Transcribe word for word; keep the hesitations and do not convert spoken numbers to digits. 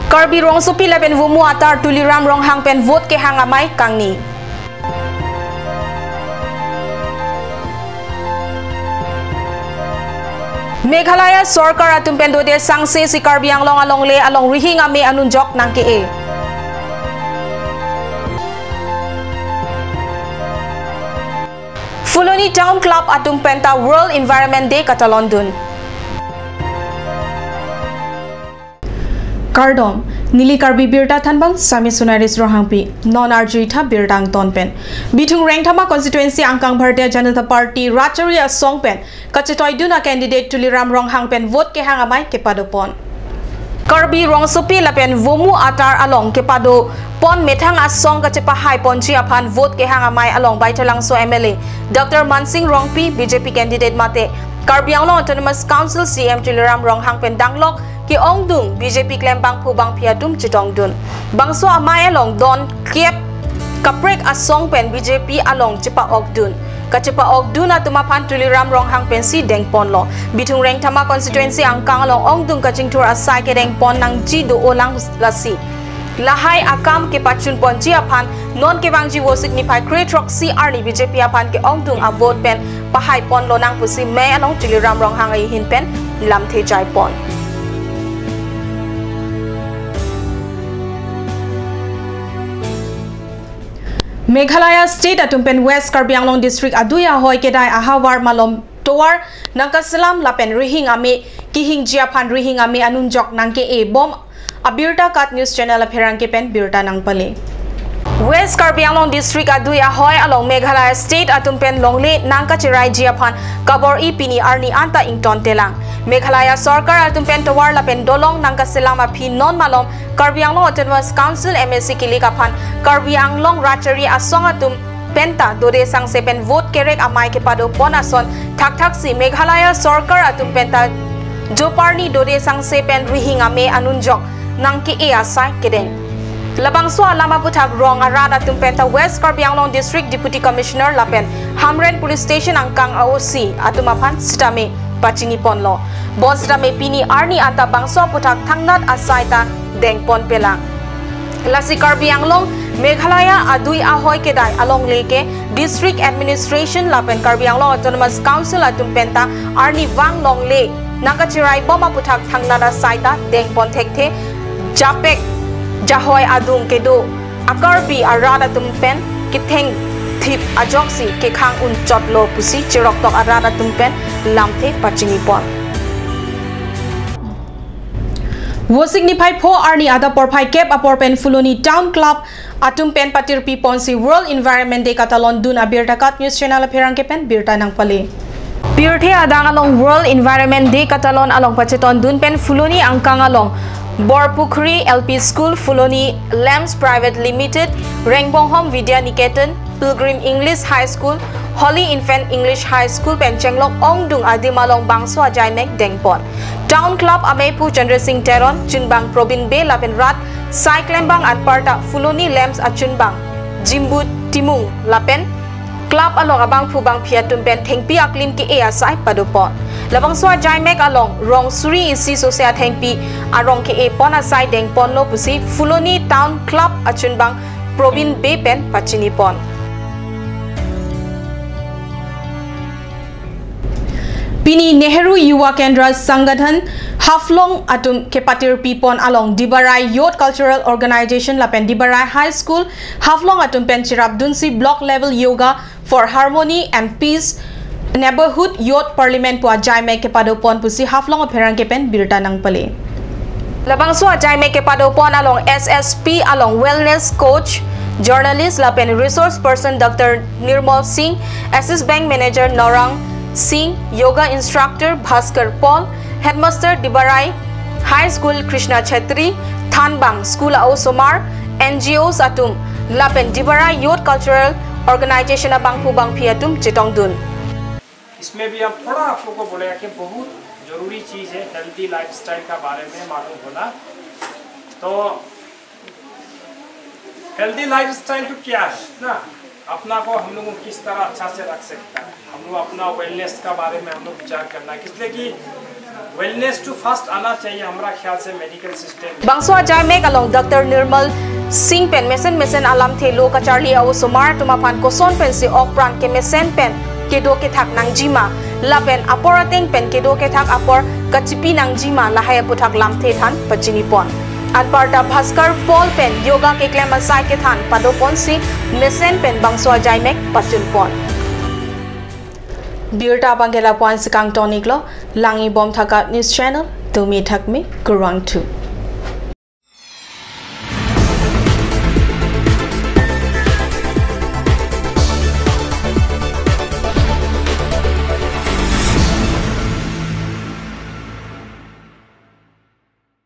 Karbi rongsopi lapen vomu atar Tuliram Ronghang pen vote kehang amei kangni. Meghalaya sorkar atum pen dode sangse si Karbi Anglong alongle along rihing amei anunjok nangke-e. Phuloni Town Club atum penta World Environment Day katalondun. Kardom, neli Karbi Birta thanbang Sami Sunaris Ronghangpi, non arjuitha birta angton pen. Bithung Rengthama constituency angkang Bharatiya Janata Party Rachari asong pen kachetoidun a candidate Tuliram Ronghang pen vote kehang amei kepadopon. Karbi rongsopi lapen vomu atar along kepadopon methang asong kachepahaiponji aphan vote kehang amei along Baithalangso M L A Doctor Mansing Rongpi, B J P candidate mate Karbi Anglong Autonomous Council C E M Tuliram Ronghang pen danglok ke-ongdung B J P klem bangphu bangphi atum chetongdun. Bangso amei along don kep kaprek asong pen B J P along chepa-okdun. Kachepa-okdun atum aphan Tuliram Ronghang pensi dengponlo. Bithung Rengthama constituency angkang along ongdung kachingthur asai kedengpon nangji do-olang lasi. Lahai akam kepachunponji aphan non kevangji Vosik niphai kre throksi arni B J P aphan ke-ongdung a-vote pen pahaiponlonang pusi mei along Tuliram Ronghang ahin pen lamthe jaipon. Meghalaya state atum pen West Karbi Anglong district adui ahoi kedai ahavar malom tovar nangkaselam lapen rihing amei kehingji aphan rihing amei anunjok nangke-e bom abirta KAT News Channel apherangke pen birta nangpale. West Karbi Anglong district adui ahoi along Meghalaya state atum pen longle nangkacheraiji aphan kabor-i pini arni anta ingtontelang. Meghalaya sorkar atum pen tovar lapen dolong nangkaselam aphi non malom Karbi Anglong Autonomous Council M A C kilik aphan Karbi Anglong Rachari asong atum penta dode sangse pen vote kerek amei kepadopon ason thakthaksi Meghalaya sorkar atum penta joparni dode sangse pen rihing amei anunjok nangke-e asai kedeng. Labangso alam aputhak rong arat atum penta West Karbi Anglong District Deputy Commissioner lapen Hamren Police Station angkang a-O C atum aphan sitame pachiniponlo. Bonsitame pini arni anta bangso aputhak thangnat asai ta dengponpelang. Lasi Karbi Anglong Meghalaya adui ahoi kedai alongle ke District Administration lapen Karbi Anglong Autonomous Council atum penta arnivang longle nangkacherai bom aputhak thangnat asai ta dengpon thekthe, japek jahoi adung kedo a-Karbi arat atum pen kethengthip ajoksi kekhang unchotlo pusi cheroktok arat atum pen lamthe pachinipon. Vosik niphai pho arni adap porphai kep apor pen Phuloni Town Club atum pen patirpiponsi World Environment Day katalondun abirta KAT News Channel apherangke pen birta nangpale. Pirthe adang along World Environment Day katalon along pachetondun pen Phuloni angkang along Borpukhri L P School, Phuloni Lamps Private Limited, Rengbonghom Vidya Niketan, Pilgrim English High School, Holy Infant English High School pen chenglok ongdung adim along bangso ajaimek dengpon. Town Club ameipu Chandra Singh Teron, chunbang Probin Bey lapen rat saiklembang anparta Phuloni Lamps achunbang Jimbu Timung lapen club along abangphu bangphi atum pen thengpi aklim ke-e asai padopon. Labangso ajaimek along rong suri isi sose athengpi arong ke-epon asai dengponlo pusi Phuloni Town Club achunbang Probin Bey pen pachinipon. Pini Nehru Yuva Kendra Sangathan Haflong atum kepatirpipon along Dibarai Youth Cultural Organization lapen Dibarai High School Haflong atum pen cherapdunsi Block Level Yoga for Harmony and Peace Neighborhood Youth Parliament pu ajaimek kepadopon pusi Haflong apherangke pen birta nangpale. Labangso ajaimek kepadopon along S S P along wellness coach, journalist lapen resource person Doctor Nirmal Singh, Axis Bank manager Norang Singh, yoga instructor Bhaskar Paul, headmaster Dibarai High School Krishna Chhetri, thanbang school a-osomar, N G Os atum lapen Dibarai Youth Cultural Organization abangphu bangphi atum chetongdun. इसमें भी हम थोड़ा आप लोग को बोलेगा कि बहुत जरूरी चीज़ है हेल्दी लाइफस्टाइल का बारे में मालूम होना। तो हेल्दी लाइफस्टाइल तो क्या है ना, अपना को हम लोग को किस तरह अच्छा से रख सकता है, हम लोग अपना वेलनेस का बारे में हम लोग विचार करना है, इसलिए कि वेलनेस तो फर्स्ट आना चाहिए हमारा ख्याल से medical system. Bangso ajaimek along Doctor Nirmal Singh pen mesen mesen alamthe lo kacharli a-osomar atum aphan koson pensi ok pran kemesen pen kedo kethak nangjima lapen apor ateng pen kedo kethak apor kachipi nangjima lahai aputhak lamthe than pachinipon. Anparta Bhaskar Paul pen yoga keklem asai kethan padoponsi mesen pen bangso ajaimek pachunpon. Birta abangke lapu-ansi kangtoniklo, langbom thakthak news channel, tumi thakmi kurvangthu.